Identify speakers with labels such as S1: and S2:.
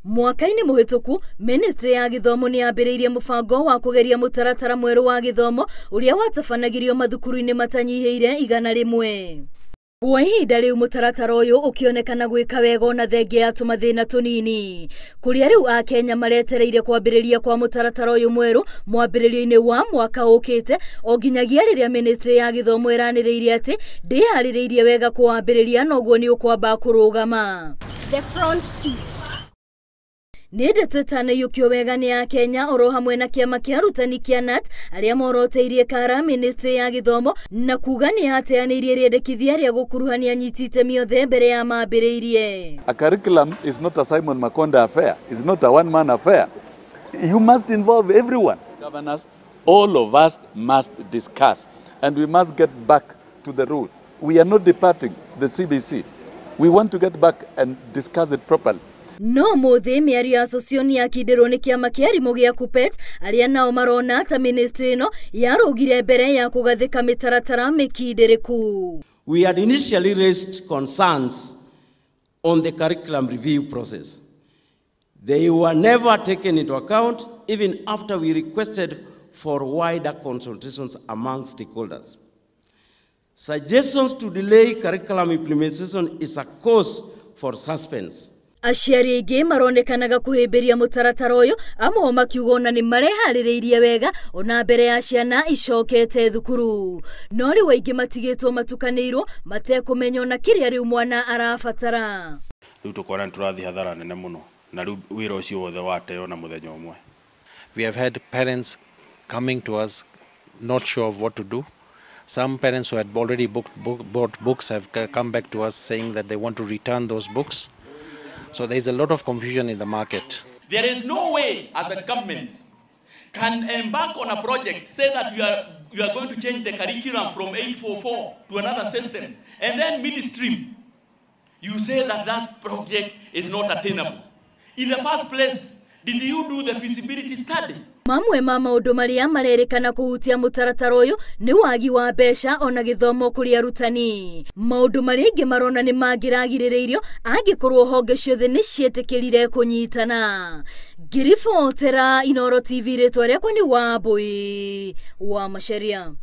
S1: Mwaka-inĩ mũhĩtũku, Ministry ya Gĩthomo nĩ yambĩrĩirie mũbango wa kũgeria mũtaratara mwerũ wa gĩthomo ũrĩa watabanagĩrio mathukuru-inĩ matanyihĩire 100. Kwa ihinda rĩu mũtaratara ũyũ ũkĩonekana gwĩka wega ona thengia ya tũmathĩna tũnini. Kũrĩa rĩu Akenya maretereire kwambĩrĩria kwa mũtaratara ũyũ mwerũ mwambĩrĩrio-inĩ wa mwaka ũkĩte o nginyagia rĩrĩa Ministry ya Gĩthomo ĩranĩrĩirie atĩ ndĩharĩrĩirie wega kũwambĩrĩria noguo nĩ ũkwamba kũrũgama.
S2: The front teeth.
S1: Nĩ ndeto ĩtanaiyũkio wega nĩ Akenya oro hamwe na kĩama kĩa arutani kĩa KNUT arĩa moroteirie kara Ministry ya Gĩthomo na kuga nĩ yateanĩirie rĩendekithia rĩa gũkuruhania anyiti itemi othe mbere ya mambĩrĩirie.
S3: A curriculum is not a Simon Makonda affair. It's not a one-man affair. You must involve everyone. Governors, all of us must discuss and we must get back to the rule. We are not departing the CBC. We want to get back and discuss it properly.
S1: No mũthĩ mĩario ya Sossion yakindĩrwo nĩ kĩama kĩa arimũ gĩa KUPPET arĩa nao marona ta ministry ĩno yarũgire mbere ya kũgathĩka mĩtaratara mĩkindĩrĩku.
S4: We had initially raised concerns on the curriculum review process. They were never taken into account even after we requested for wider consultations among stakeholders. Suggestions to delay curriculum implementation is a cause for suspense.
S1: Aciari aingĩ maronekanaga kũhĩmbĩria mũtaratara ũyũ amwe makiuga ona nĩ mareharĩrĩirie wega ona mbere ya ciana icokete thukuru. No rĩu aingĩ matigĩtwo matukanĩirwo matekũmenya ona kĩrĩa rĩu mwana arabatara.
S5: Rĩu tũkona nĩ tũrathiĩ hathara nene mũno na rĩu wĩra ũcio wothe wateo na mũthenya ũmwe.
S6: We have had parents coming to us not sure of what to do. Some parents who had already bought books have come back to us saying that they want to return those books. So there is a lot of confusion in the market.
S7: There is no way as a government can embark on a project, say that you are going to change the curriculum from 844 to another system, and then midstream, you say that that project is not attainable. In the first place, did you do the feasibility study?
S1: Mamwe ma maũndũ marĩa marerĩkana kũhutia mũtaratara ũyũ nĩ wagi wa mbeca ona gĩthomo kũrĩ arutani. Maũndũ marĩa aingĩ marona nĩ mangĩragirĩrĩirio angĩkorwo honge ciothe nĩ cietĩkĩrire kũnyitana. Ngĩribotera Inooro TV, rĩtwa rĩakwa nĩ Wambui wa Macharia.